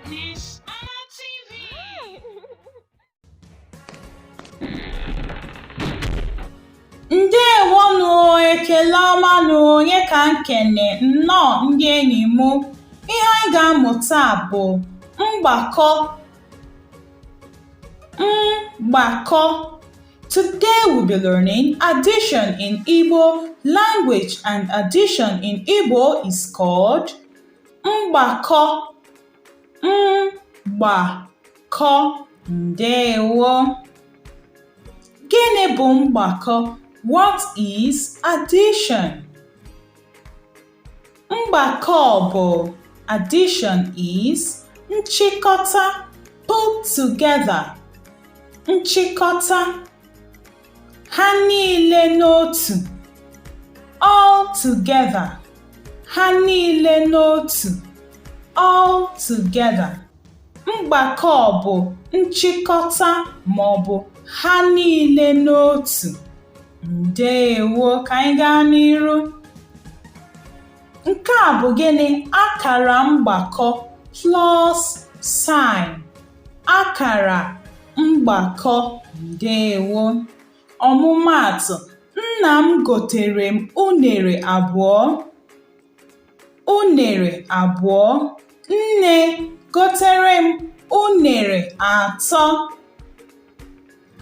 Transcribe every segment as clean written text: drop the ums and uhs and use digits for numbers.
Miss Anna TV. Ndewonụ, ekele ọma nụ, onye ka nkene nnọọ ndị enyi mụ. Ihe anyị ga-amụ taa bụ mgbakọ. Mgbakọ. Today we'll be learning addition in Igbo language, and addition in Igbo is called mgbakọ. Mgbakọ. Ndewo. Gịnị bụ mgbakọ? What is addition? Mgbakọ bụ, addition is, nchịkọta, put together, nchịkọta, ha niile n'otu, all together, ha niile n'otu, all together. Mgbakọ bụ nchịkọta maọbụ ha niile n'otu. Ndewo, ka anyị gaa n'iru. Nke a bụ gịnị? Akara mgbakọ, plus sign. Akara mgbakọ. Ndewo. Ọmụmaatụ: nna m gotere m unere abụọ. Unere abụọ. Nne gotere m unere atọ.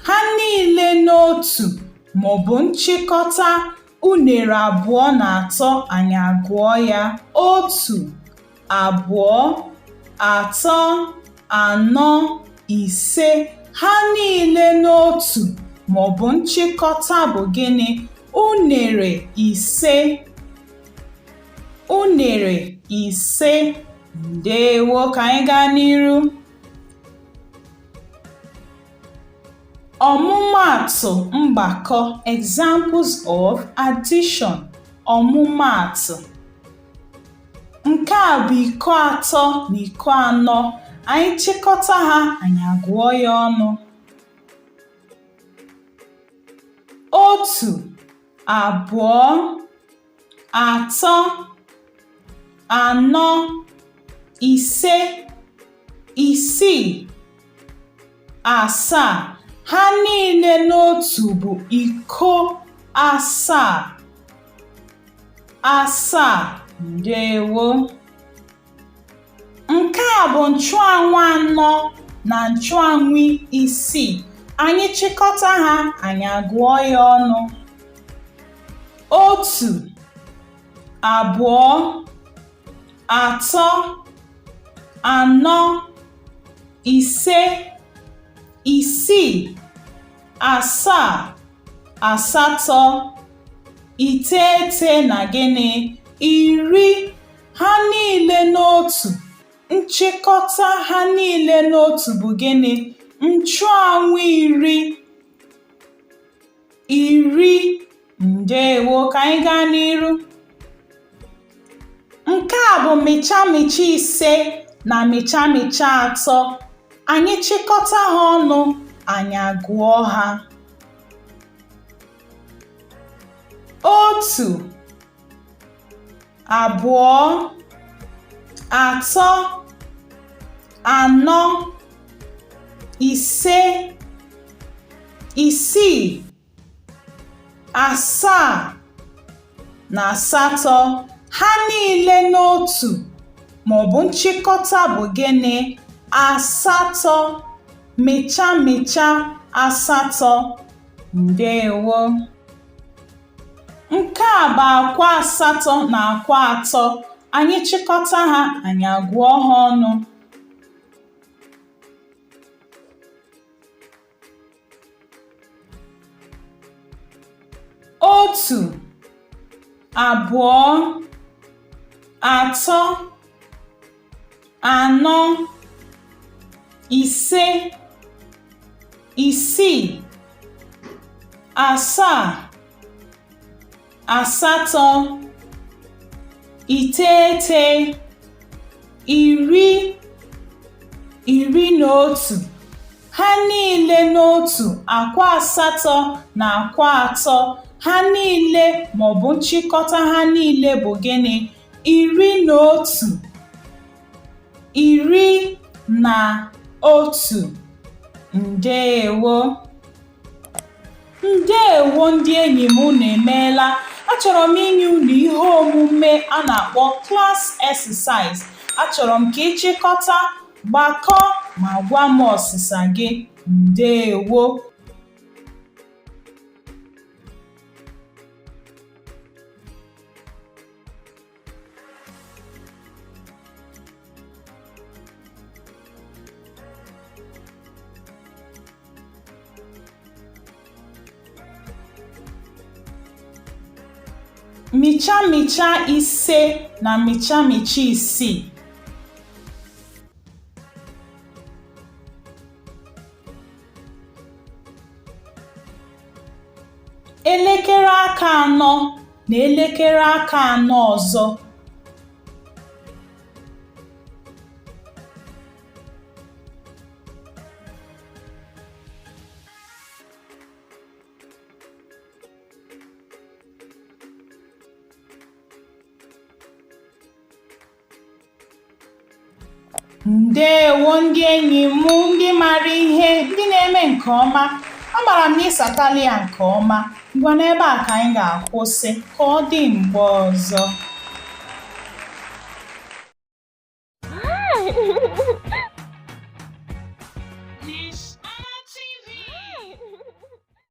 Ha niile n'otu maọbụ nchịkọta unere abụọ na atọ, anyị agụọ ya otu, abụọ, atọ, anọ, ise. Ha niile n'otu maọbụ nchịkọta bụ gịnị? Unere ise. Unere ise. Ndewo, ka anyị gaa n'iru. Ọmụmaatụ mgbakọ, examples of addition. Ọmụmaatụ: nke a bụ iko atọ na iko anọ. Anyị chịkọta ha, anyị agụọ ya ọnụ. Otu, abụọ, atọ, anọ, ise, isii, asaa. Ha niile n'otu bụ iko asaa. Asaa. Ndewo. Nke a bụ nchụanwụ anọ na nchụanwụ isii. Anyị chịkọta ha, anyị agụọ ya ọnụ. Otu, abụọ, atọ, anọ, ise, isii, asaa, asatọ, iteghete na gịnị? Iri. Ha niile n'otu, nchịkọta ha niile n'otu bụ gịnị? Nchụanwụ iri. Iri. Ndewo, ka anyị gaa n'iru. Nke a bụ mịcha mịcha ise na mịcha mịcha atọ. Anyị chịkọta ha ọnụ, anyị agụọ ha. Otu, abụọ, atọ, anọ, ise, isii, asaa na asatọ. Ha niile n'otu maọbụ nchịkọta bụ gịnị? Asatọ. Mịcha mịcha asatọ. Ndewo. Nke a bụ akwa asatọ na akwa atọ. Anyị chịkọta ha, anyị agụọ ha ọnụ. Otu, abụọ, atọ, anọ, ise, isii, asaa, asatọ, iteghete, iri, iri na otu. Ha niile n'otu, akwa asatọ na akwa atọ, ha niile maọbụ nchịkọta ha niile bụ gịnị? 11, 11. Ndewo! Ndewo ndị enyi m, unu emeela. Achọrọ m inye unu ihe omume a na-akpọ class exercise. Achọrọ m ka ị chịkọta, gbakọọ ma gwa m ọsịsa gị. Ndewo! Mịcha mịcha 5 na mịcha mịcha 6. Elekere aka 4 na elekere aka 4 ọzọ. Ndewo ndị enyi m, ndị mara ihe, ndị na-eme nke ọma. Amara m na ị satala ya nke ọma. Ngwa, n'ebe a ka anyị ga-akwụsị. Ka ọ dị mgbe ọzọ.